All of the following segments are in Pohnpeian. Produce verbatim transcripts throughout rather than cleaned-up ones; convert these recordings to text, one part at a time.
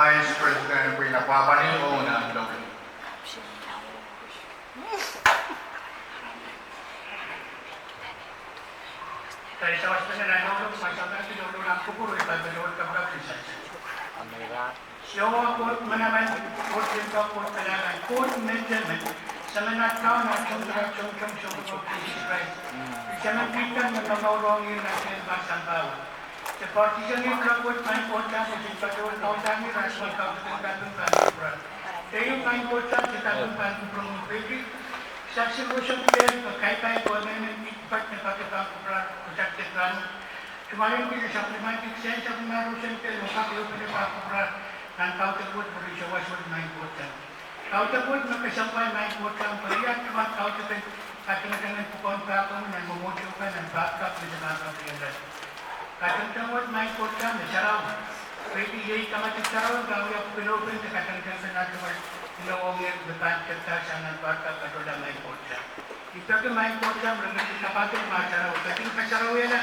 Vice President, pwe ina pwapwalih ong nan doke. Siohwa Koht manaman, Koht manaman, Koht manaman, Koht manaman, Semen at Kaun, Sounkomour, Sounkomour, Sounkomour Sises Krais. Semen pihkan me momour ong ih nan sehn pahn sampah wet. Se poatisang ih pil Koht, Maing Koht, sang pwe se patohwan kaudok ih, irail pahn kaudok en kaping pahn kupwuramwail. Keieu Maing Koht, sang se kaping pahn kupwuramwail pwehki saksi roson kihieng, pwe kapai, pwe emenemen kiht pahn, me pahn kupwuramwail, pwe saksi pahn. Tungoalenki, sapwellimaniki sehn sapwellime roson kihieng, oh kak ehupene pahn kupwuramwail, nan kaudok wet, pwe ih sawas wet Maing Koht sang. Kaudok wet me kesempwal Maing Koht sang, pwe ih tumwal kaudok en katengeteng en pwukoahn pahkomi nan mwomwohdiso kan, nan pahpwuramwail me se pahn kaping irail. Katengeteng wet Maing Koht sang me sarawi. Pwehki iei kamatik sarawi, pahn wia pwuken ehupene de katengeteng kan nan tumwal, ino ong ie me pahn tepda sang nan pahpwuramwail patohla Maing Koht sang. I peki Maing Koht sang, re ketin kapakap ma sarawi, ketin kasarawihala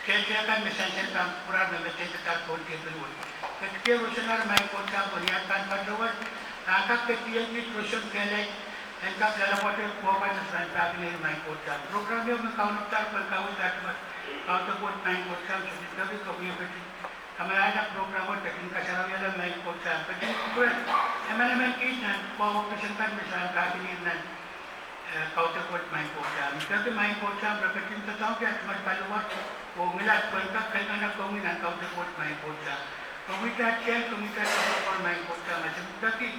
sehse kan me sansal pahn kupwuramwail, me me sehse kan pwon tepin wet. Ketikihong roson ahr Maing Koht sang, pwe ni ahr pahn patohwan, ah kak ketikihong kiht roson kehlail, en kak loalopwoate pwuhkan me se pahn pahkihong ih Maing Koht sang. Program ieu me kaunop dar pahn kaweid aht pahn kaudok wet Maing Koht sang, sohte peki komwi en ketin kamwahwihala program wet, ketin kasarawihala Maing Koht sang. Ketin kupwuren emenemen kiht nan pwohng kis kan me se pahn pahkihong ih nan eh, kaudok wet Maing Koht sang. I peki Maing Koht sang, re ketin doadoahngki aht tumwal paliwar, oh ngilat pwehn kak kalahngan komwi nan kaudok wet Maing Koht sang. Komwi dah tiahk, komwi dah sapwellime Maing Koht sang, ma se peki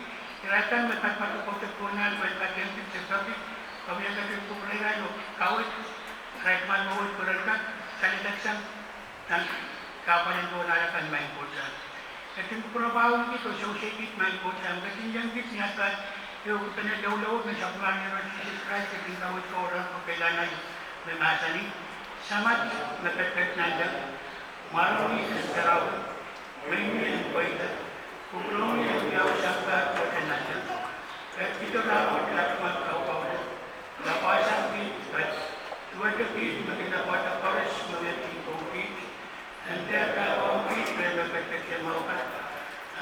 irail kan me patopato kaudok pohn nan pwehn patehngki, se peki komwi en ketin kupwurei irail oh kaweid, irail tumwal mour pwe ren kak saledeksang nan kahpwal en dohnala kan Maing Koht sang. Ketin kupwurpwahulki oh sewese kiht Maing Koht sang, ketin iang kiht ni aht pahn ehukipene loulou me sapwellime Sises Krais, ketin kaweid koaros pwe kehlail me mahsanih, Samat me pekipek nanleng, mwaromwi en sarawi, mweimwi en pweida, kupwuromwi en wiawi sampah pwehki nanleng, pekipek nanleng, lapwasang kiht, pwehki duwehte kiht me kin lapwada koaros me wia dihp ong kiht, en dehr pahn ong kiht rehn me pekipek mwahu kan,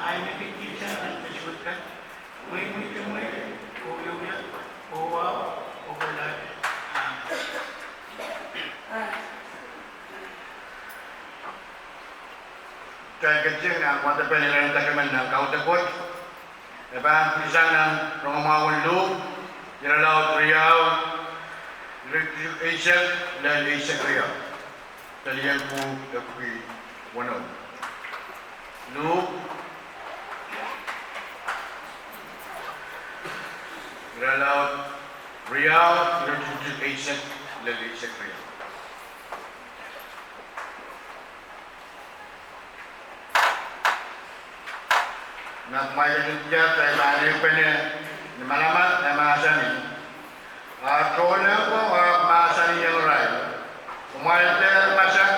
ahi me kin kihsang nan pesuwed kan, mweimwihte mwehi, oh wiewia, oh wahu, oh kohlahte. Amen. Kitail ketin wadek pene irail en doadoahk nan kaudok wet. E pahn pwilsang nan rongamwahu en Luk, irelaud riau, iretikitik eisek lel eisek riau. Pelien pwuhk epwiki weneu. Luk, irelaud riau, iretikitik eisek lel eisek riau. Ma kumwail ketin diar, kitail pahn ehupene ni manaman, e mahsanih: A tohnleng ko ahpw mahsanihong irail: Kumwail dehr masak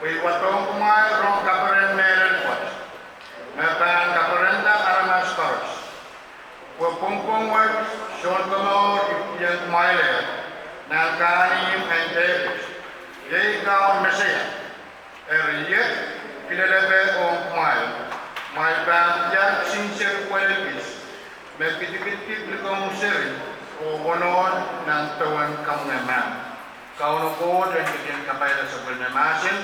pwe I wadohng kumwail rong kaperen mehlel pwoat, me pahn kaperenda aramas koaros. Pwe pwongpwong wet Sounkomour I pwurehng kumwailehr nan kahnihmw en Depit, iei Kaun Mesaia. Eri iet kilelepe ong kumwail: Kumwail pahn diar kisin seri pwelel kis, me kidikidkihk likoun seri, oh wonohn nan dewen kamwenge mahn. Kauno Koht en ketin kapaiada sapwellime mahsen,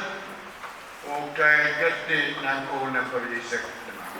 oh kitail kehdi nan koul nempe rieisek limau.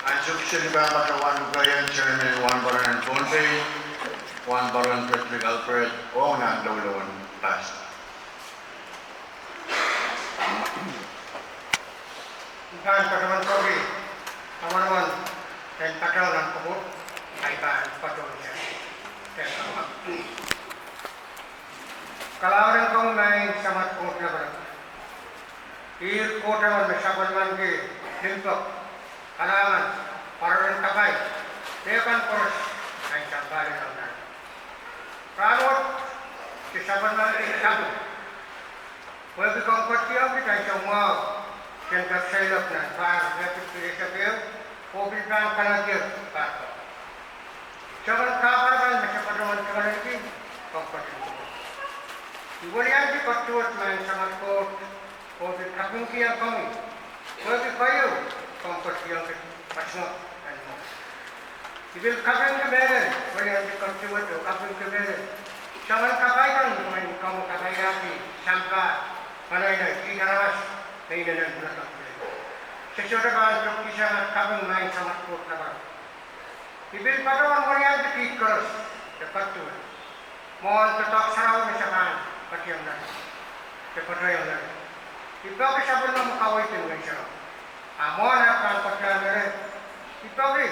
Ansou kiset I pahn patohwan lukeiong Chairman en Wahnpoaron en Pohnpei, Wahnpoaron Frederick Alfred, ong nan doulou en Pastor. I pahn patohwan peki kamaraman en patehng nan pwukoa, I pahn patohwan peki kamaraman. Kalahngan en komwi maing Samat Koht Lapalap. Ihr Koht emen me sapwellimaniki limpoak, kalahngan, pwaroren kapai, de kan koaros, nan sampah en nan. Rahnwet, se sapwellimaniki kaping pwehki komw ketikihong kitail soumwahu, sen kak seiloak nan pahr riekid rieisek ehu, oh pil pahn kanakier pahr ko. Soangen kahpwal kan me se patohwan kanakier, komw ketin. I weliandi ketiket maing Samat Koht, oh pil kapingkihong komwi pwehki keieu komw ketikihong kit pasingo en mwo. I pil kapingki mehlel, weliandi ketiket oh kapingki mehlel soangen kapai kan me komwi kapailahdi sampah, manainai, kiht aramas me inenen pwuledo. Se sohte pahn tepkisang at kaping maing Samat Koht Lapalap. I pil patohwan weliandi kiht koaros de ketiket mwohn doadoahk sarawi me se pahn ketiong nan, de patohiong nan. I peki sapwellime kaweid en Ngehn Sarawi. A mwohn at pahn ketiong nan, I peki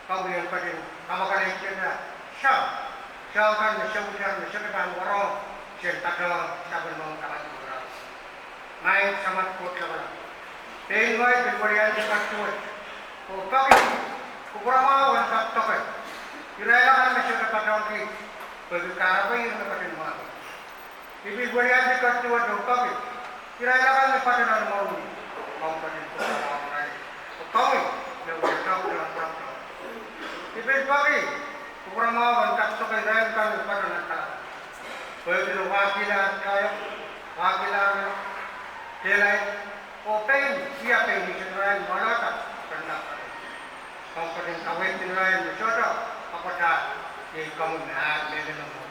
komwi en ketin kamwakelehda soahng, soahng kan me se uhdahn me sohte pahn warohng, sen patohwan sapwellime kaping. Maing Samat Koht Lapalap, pein ngehi pil weliandi ketiket oh peki kupwuramwahu en kak doke irail akan me sohte patohwan kiht, pwehki kahrepe irail me ketin mwahngih. I pil weliandi ketiket oh peki irail akan me patohwan mwohni, komw ketin kupwuramwahu irail, oh komwi me wia doadoahk, doadoahk. I pil peki kupwuramwahu en kak doke irail kan me patohwan kalahngan, pwehki re wahkihla atail, wahkihla atail kehlail, oh pein, ia pein ni se irail mwoahlahda, patohwan kalahngan. Komw ketin kaweid irail me sohte kapwada, iei komwi me ahr mehlel mwo.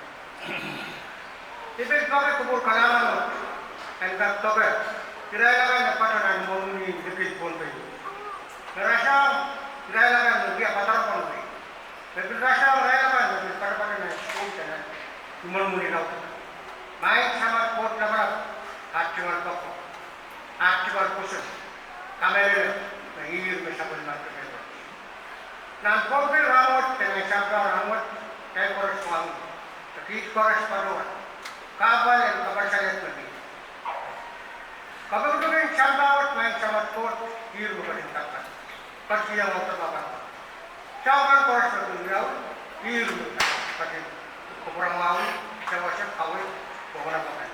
I pil peki kupwur kalahngan en kak doke irail akan me patohwan mwohni likil Pohnpei. Me rasehng irail akan me wia patohwan Pohnpei. Me pil rasehng irail akan me pil patopato nan sukuhl de nan imwimwin laud. Maing Samat Koht Lapalap, aht tungoal pwukoa, aht tungoal pwoson, kamehlele me ihr me sapwellimaniki mehkot. Nan Pohnpei rahnwet, de nan sampah rahnwet, kitail koaros mwahngih, de kiht koaros patohwan kahpwal en kapwal salehd me mih. Kapingki en sampah wet maing Samat Koht, ihr me ketin kapwal, ketikihong audepe kan. Soahng kan koaros me kin wiawi, ihr me ketin kupwuramwahu, sewese, kaweid, oh kapakap.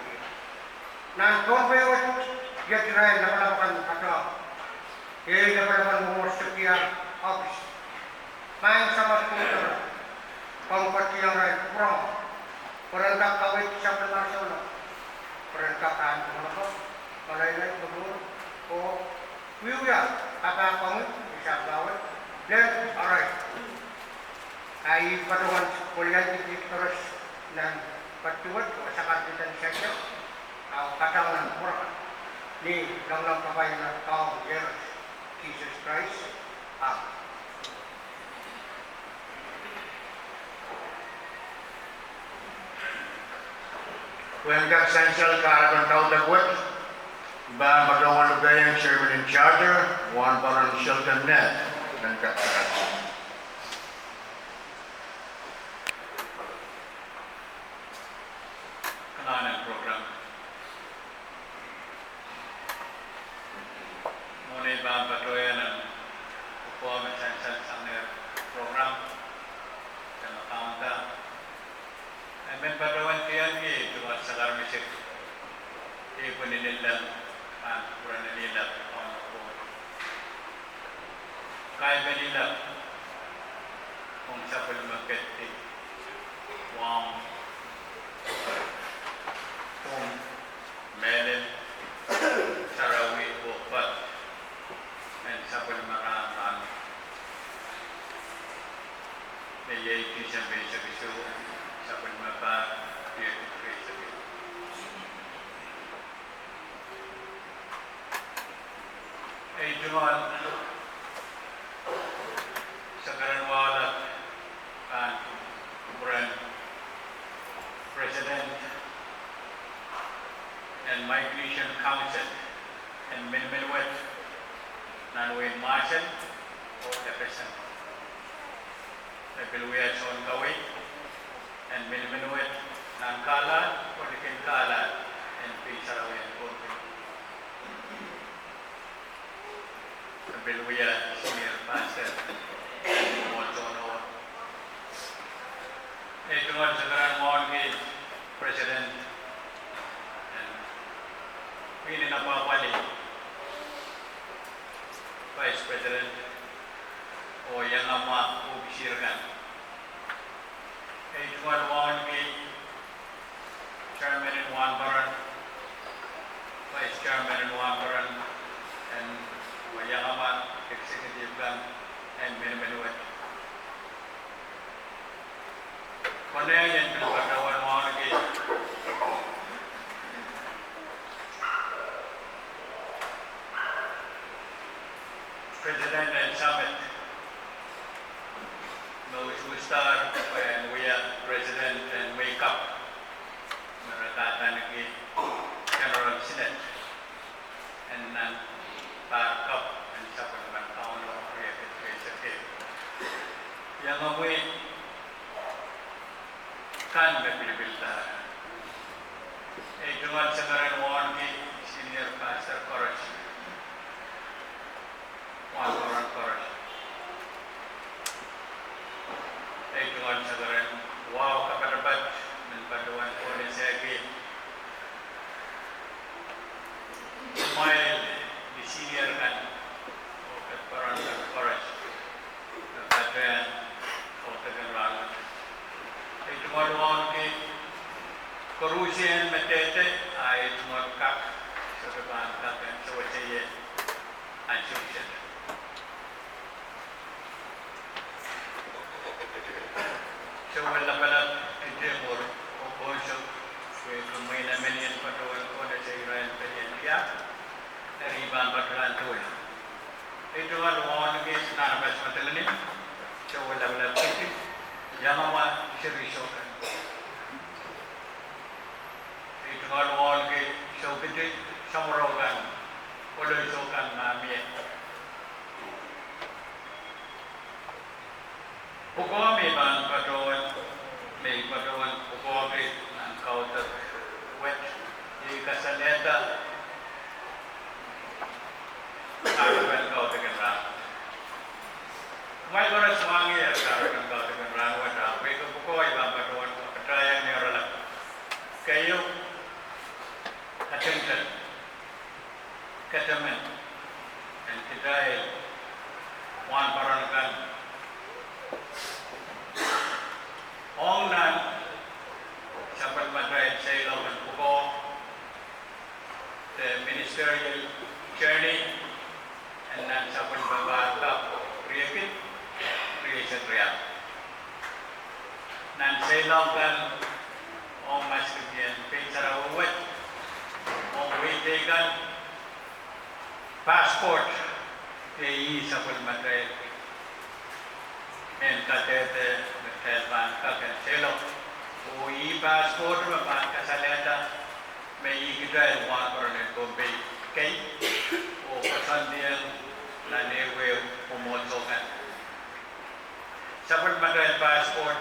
Nan Pohnpei wet, iet irail lapalap akan me patohwan, iei lapalap en Momorsek Tiahk ohpis. Maing Samat Koht Lapalap, komw ketikihong irail kupwuramwahu, pwe ren kak kaweid sapwellimara souleng, pwe ren kak ahn lokoloko, manainai, kupwur, oh wiewia papah komwi ni sampah wet, lel arail. A I patohwan weliandi kiht koaros nan ketiket oh sakarkihda ni saikinte, ahpw patohwan nan kupwur kan, ni longolong kapai en Kaun Iehros Sises Krais, amen. Pwehn kak sansal kahrepen kaudok wet, I pahn patohwan lukeiong Chairman en Charter, Wahnpoaron Shelton Neth, en kak sansal. Kalahngan en program. Mwohn ei pahn patohwan nan pwukoa me sansal sang nan program, de me kaunda, I men patohwan peikiong ei tungoal sakarmesek, ei pwehn lella, pahn kupwuren lella, pahn kupwur kaipelihla ong sapwellime kedi, wahu, pwung, mehlel, sarawi oh pwoat en sapwellime rahn kan, me iei Tisempe eisek isuh, sapwellime pahr, riekid rieisek. Ei tungoal Pil wia soun kaweid en miniminwet nan kahlahn oh likin kahlahn en pein sarawi en Pohnpei. Pil wia senior pastor en Molsono. Ei tungoal sakaran wauneki president en Pinin Apwapwalih, vice president, oh iangama oh kisir kan. Ei tungoal wauneki chairman en wahnpoaron, vice chairman en wahnpoaron, en oh iangama executive kan en miniminwet. Konehng en pil patohwan wauneki president en Summit, me usuhsdahr pwehn wia president en wehi kapw, me re kin adaneki General Synod, en nan pahr kapw en sapwellimen Kauno riekid rieisek ehu. Iangomwi kan me pilipildahr. Ei tungoal sakaran wauneki senior pastor koaros, wahnpoaron koaros. Ei tungoal sakaran wahu kapatapat men patohwan kohsang ki mwail ni senior kan oh kedpoaron kan koaros me patehng kaudok en rahnwet. Ei tungoal wauneki koaruhsie me tehte, a ei tungoal kak sohte pahn kak en sewese ie ansou kiset. Sohte lapalap ete mwuhr oh kousoan, pwe kumwail emen en patohwan kohsang irail pelien tiahk, eri pahn patohwan tuhwei. Ei tungoal wauneki nan pas me dengeni, sohte lapalap kiti, iangama seri soh kan. Ei tungoal wauneki soh kiti, samworo kan, kohloi soh kan ma mie. Pwukoa me I pahn patohwan, me I patohwan pwukoahki nan kaudok wet, iei kasalehda kahrepen kaudok en rahnwet. Kumwail koaros mwahngiher kahrepen kaudok en rahnwet, ahpw pwukoa I pahn patohwan kapatahieng ni oaralap keieu, katingting, kataman en kitail wahnpoaron kan ong nan sapwellimatail seiloak en pwukoa, the ministerial journey, en nan sapwellime pahr kapw riekid rieisek riau. Nan seiloak kan ong maskipien pein sarawi wet, ong wehi teikan, passport, iei ih sapwellimatail mehn kadehde me kitail pahn kak en seiloak. Oh ih passport me pahn kasalehda me ih kitail wahnpoaron en Pohnpei kei, oh koasoandiong nan ehuehu mwomwohdiso kan. Sapwellimatail passport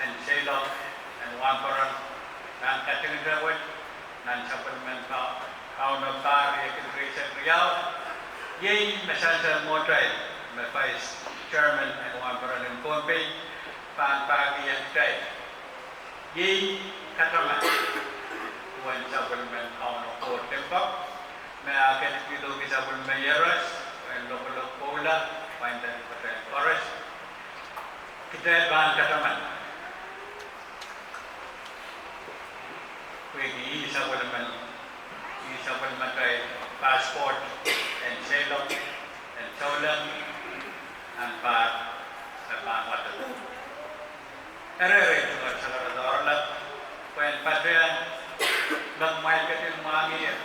en seiloak en wahnpoaron pahn katingting wet nan sapwellimen Kauno pahr riekid rieisek riau, iei me sansal mwohtail me vice chairman en wahnpoaron en Pohnpei pahn pahkihong kitail. Iei kataman uwen sapwellimen Kauno Koht limpoak, me e ketikihdohki sapwellime Iehros en lokolok pwoula, pwain dadi pwoaten koaros. Kitail pahn kataman pwehki ih sapwellimen, ih sapwellimatail passport en seiloak en souleng nan pahr me pahn wadek. Eri ei tungoal sakaradahn oaralap pwehn patehng me kumwail ketin mwahngiher,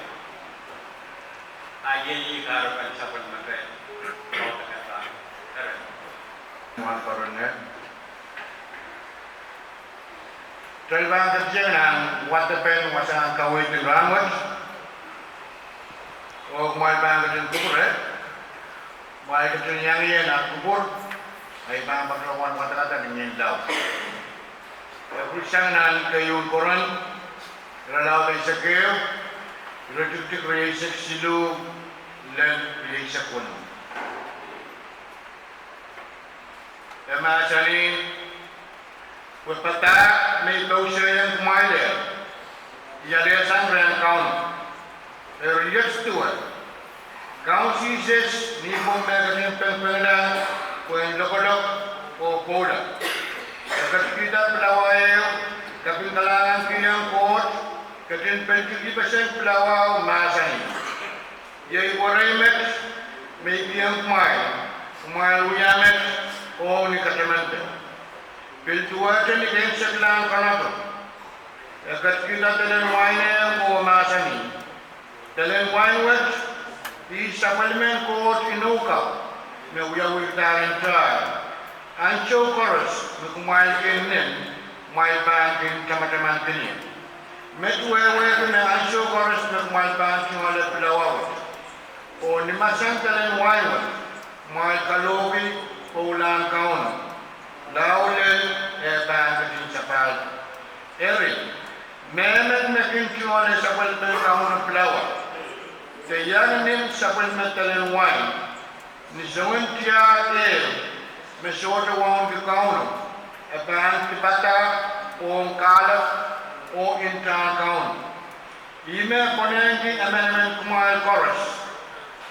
a iei ih kahrepen sapwellimatail kaudok en rahnwet. Eri, wahnpoaron, kitail pahn ketin iang wadepen wasahn kaweid en rahnwet, oh kumwail pahn ketin kupwure. Kumwail ketin iang ie nan kupwur. Ahi pahn patohwan wadekada ni ngehn laud. E pil sang nan keieun Korint, irelaud eisek ehu, iretikitik rieisek siluh lel rieisek weneu. E mahsanih: Pwe padahk me I pousehiong kumwail, I alehsang rehn Kauno. Eri iet duwe, Kaun Sises, ni pwong me ketin pengpengla pwehn lokolok oh pwoula, e ketikihda pilawa ehu, kapingkalahngankihong Koht, ketin pelikilikipeseng pilawao, mahsanih: Iei werei met me I kihong kumwail, kumwail wia met ong ni katamanpe. Pil duwehte ni keimwseklahn konehng, e ketikihda delen wain ehu oh mahsanih: Delen wain wet iei sapwellimen Koht inou kapw me wiawihdahr entail. Ansou koaros me kumwail kin nim, kumwail pahn kin tamataman kin ie. Met wehwehki me ansou koaros me kumwail pahn tungoale pilawa wet oh ni mahsen delen wain wet, kumwail kalohki pwoulahn Kauno. Lao lel e pahn ketin sapahl. Eri, mehmen me kin tungoale sapwellimen Kauno pilawa, de iang nim sapwellime delen wain, ni soangen tiahk ehu me sohte wauneki Kauno, e pahn dipada ong kahlap oh ntahn Kauno. Ihme konehngki emenemen kumwail koaros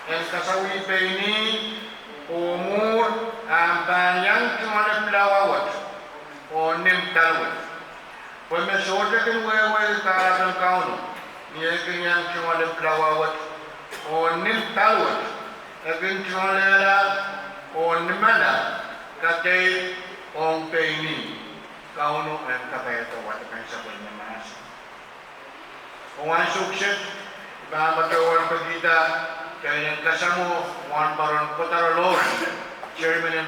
en kasawih pein ih oh mwuhr, ahpw pahn iang tungoale pilawa wet oh nim paliwet. Pwe me sohte kin wehwehki kahlap en Kauno, ni eh kin iang tungoale pilawa wet oh nim paliwet, e kin tungoalehla oh nimala kadeik ong pein ih. Kauno en kapaiada wadek en sapwellime mahsen. Oh ansou kiset, I pahn patohwan pekihda kitail en kasamwo wahnpoaron Kodarolohn, chairman en